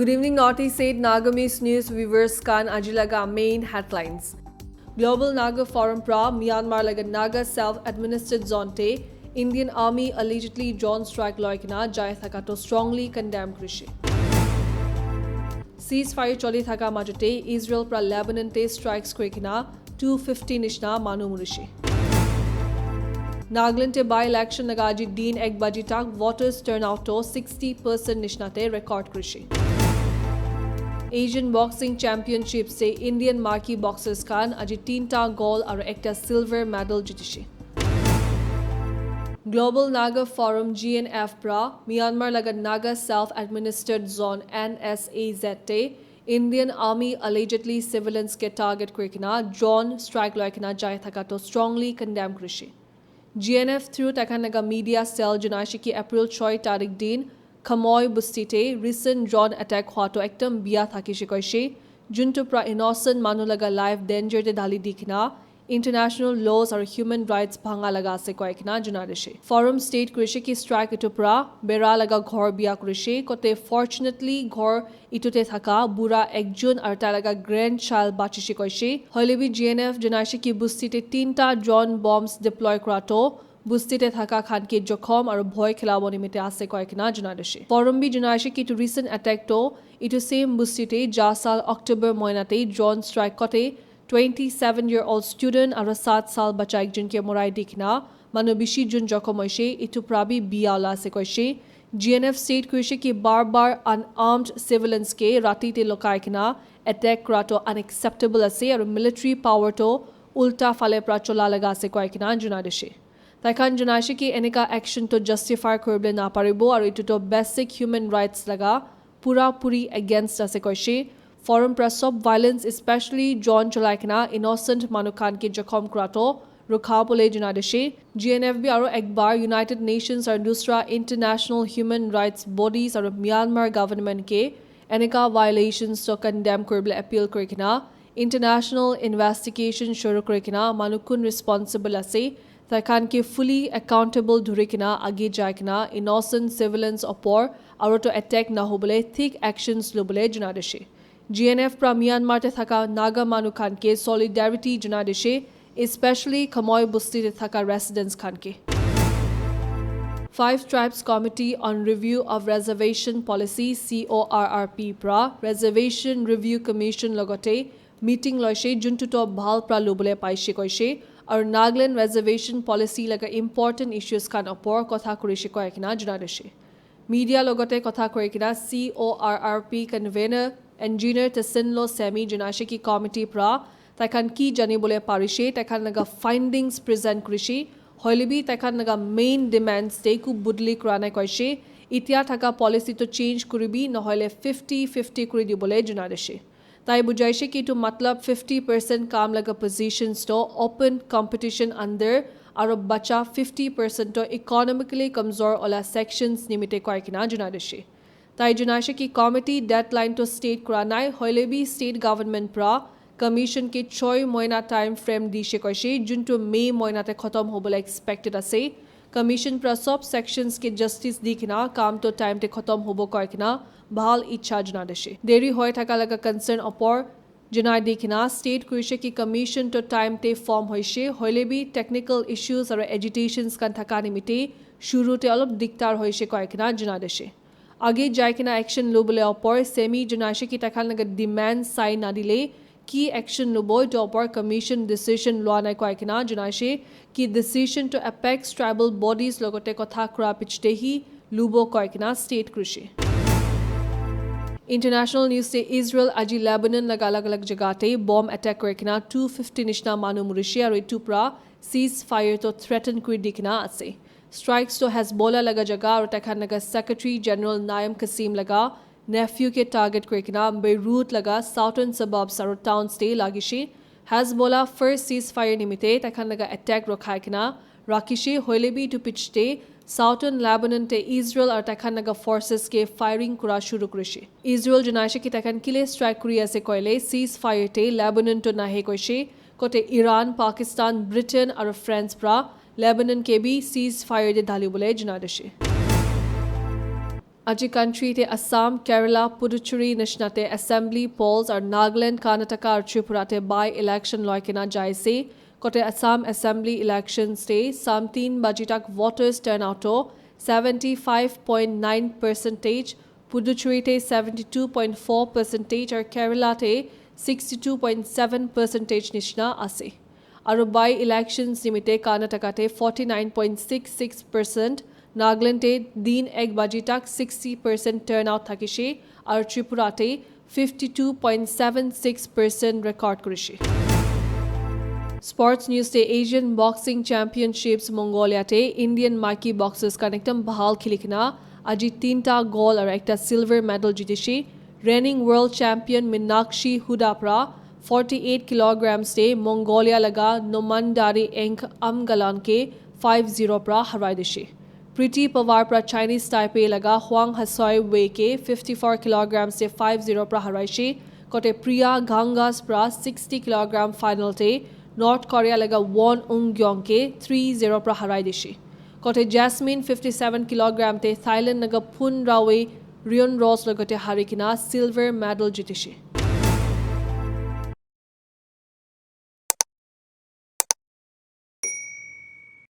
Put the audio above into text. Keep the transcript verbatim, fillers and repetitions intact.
Good evening, Northeast eight Nagamese News viewers. Khan aji laga main headlines. Global Naga Forum pra Myanmar laga Naga Self Administered Zone te Indian Army allegedly drone strike loikena jai thaka to strongly condemn kurishi. Ceasefire choli thaka majote Israel pra Lebanon te strikes kurikena two fifty nishna manu murishi. Nagaland te by-election laga aji din ek baji tak voters turnout to sixty percent nishna te record kurishi. Asian Boxing Championships te Indian marquee boxers khan aji tinta gold aru ekta silver medal jitishi. Global Naga Forum G N F pra Myanmar laga Naga Self Administered Zone N S A Z te Indian Army allegedly civilians ke target kurikena drone strike loikena jai thaka to strongly condemn kurishi. G N F through taikhan laga media cell junaishi ki April choi tarik din Khamoi busti te recent drone attack hwa to ekdam biya thakishi koishi, juntu pra innocent manu laga life danger te dhali dikena international laws aru human rights bhanga laga ase koikena junai dishi. Forum state kurishi ki strike itu pra bera laga ghor biya kurishi, kote fortunately ghor itu te thaka bura ekjun aru tai laga grandchild bachishi koishi. Hoile bi G N F junaishi ki busti te tinta drone bombs deploy kura to busti te thaka khan ke jokhom aru bhoi khilabo nimite ase koikena junai dishi. Forum bi junaishi ki itu recent attack to itu same busti te ja sal October moina te drone strike kote twenty-seven year old student aru saat sal bacha ekjun ke morai dikena manu bishi jun jokhom hoishe, itu pra bi biya ola ase koishe. G N F state kurishi ki bar bar unarmed civilians ke rati te lokai kena attack kura to unacceptable ase aru military power to ulta phale pra chola laga ase koikena junai dishi. Taikhan junaishi ki enika action to justify kuribole naparibo aru itu to basic human rights laga pura puri against ase koishe. Forum pra sob violence, especially drone cholai kena innocent manu khan ke jokhom kura to rukha bole junai dishi. G N F bi aru ekbar United Nations aru dusra international human rights bodies aru Myanmar government ke enika violations to condemn kuribole appeal kuri kena international investigation shuru kuri kena manu kun responsible ase taikhan ke fully accountable dhuri kena age jai kena innocent civilians opor aru to attack nahobole thik actions lobole junai dishi. G N F pra Myanmar te thaka Naga manu khan ke solidarity junai dishi, especially Khamoi busti te thaka residents khan ke. Five Tribes Committee on Review of Reservation Policy, C O R R P pra Reservation Review Commission logote meeting loishe, juntu to bhal pra lubole paishe koishe, aru Nagaland reservation policy laga important issues khan opor kotha kurishe koikena junai dishi. Media logote kotha koi kena C O R R P convener engineer Tesenlo Semi junaishi ki committee pra taikhan ki jani bole parishe, taikhan laga findings present kurishi, hoile bi taikhan laga main demands te ku budli kura nai koishe, itia thaka policy to change kuribi, nohoile fifty fifty kuri dibole junai dishi. Tai bujaishe ki etu matlab fifty percent kam laga positions to open competition under aru bacha fifty percent to economically kamzor ola sections nimite koi kena junai dishi. Tai junaishe ki committee deadline to state kura nai, hoile bi state government pra commission ke choi moina time frame dishe koishe, juntu May moina te khotom hobole expected ase. Commission pra sob sections ke justice di kena kam to time te khotom hobo koi kena bhal ichha junai dishe. Deri hoi thaka laga concern opor junai di kena state kurishe ki commission to time te form hoishe, hoile bi technical issues aru agitations khan thaka nimite shuru te olop diktar hoishe koi kena junai dishe. Age jai kena action lubole opor Semi junaishe ki taikhan laga demand sai nadile ki action lubo etu opor commission decision lua nai koi kena junaishe ki decision to apex tribal bodies logote kotha kura pichete hi lubo koi kena state kurishe. International news te Israel aji Lebanon laga alag alag jaga te bomb attack kuri kena two fifty nishna manu murishe aru etu pra ceasefire to threaten kuri di kena ase. Strikes to Hezbollah laga jaga aru taikhan laga Secretary General Naim Qassem laga nephew ke target kuri kena Beirut laga southern suburbs aru towns te lagishe. Hezbollah first ceasefire nimite taikhan laga attack rokhai kena rakhishe, hoile bi etu pichete southern Lebanon te Israel aru taikhan laga forces ke firing kura shuru kurishe. Israel junaishe ki taikhan kile strike kuri ase koile ceasefire te Lebanon to nahe koishe, kote Iran, Pakistan, Britain aru France pra Lebanon ke bi ceasefire te dhalibole junai dishe. Aji country te Assam, Kerala, Puducherry nishna te assembly polls aru Nagaland, Karnataka aru Tripura te by-election loi kena jai ase. Kote Assam assembly elections te sam tin baji tak voters turnout to seventy five point nine percentage, Puducherry te seventy two point four percentage aru Kerala te sixty two point seven percentage nishna ase. Aru by-elections nimite Karnataka te forty nine point six six percent, Nagaland te din ek baji tak sixty percent turnout thakishe, aru Tripura te fifty two point seven six percent record kurishe. Sports news te Asian Boxing Championships Mongolia te Indian maiki boxers khan ekdam bhal khili kena aji tinta gold aru ekta silver medal jitishe. Reigning world champion Minakshi Huda pra forty eight kilograms te Mongolia laga Nomandari Eng Amgalan ke five zero pra harai dishe. Priti Pawar pra Chinese Taipei laga Huang Hasoi Wei ke fifty four kilograms te five zero pra haraishe. Kote Priya Gangas pra sixty kilogram final te North Korea laga Won Ung Gyong ke three zero pra harai dishe. Kote Jasmine fifty seven kilogram te Thailand laga Phun Rawe Rion Ross logote hari kena silver medal jitishe.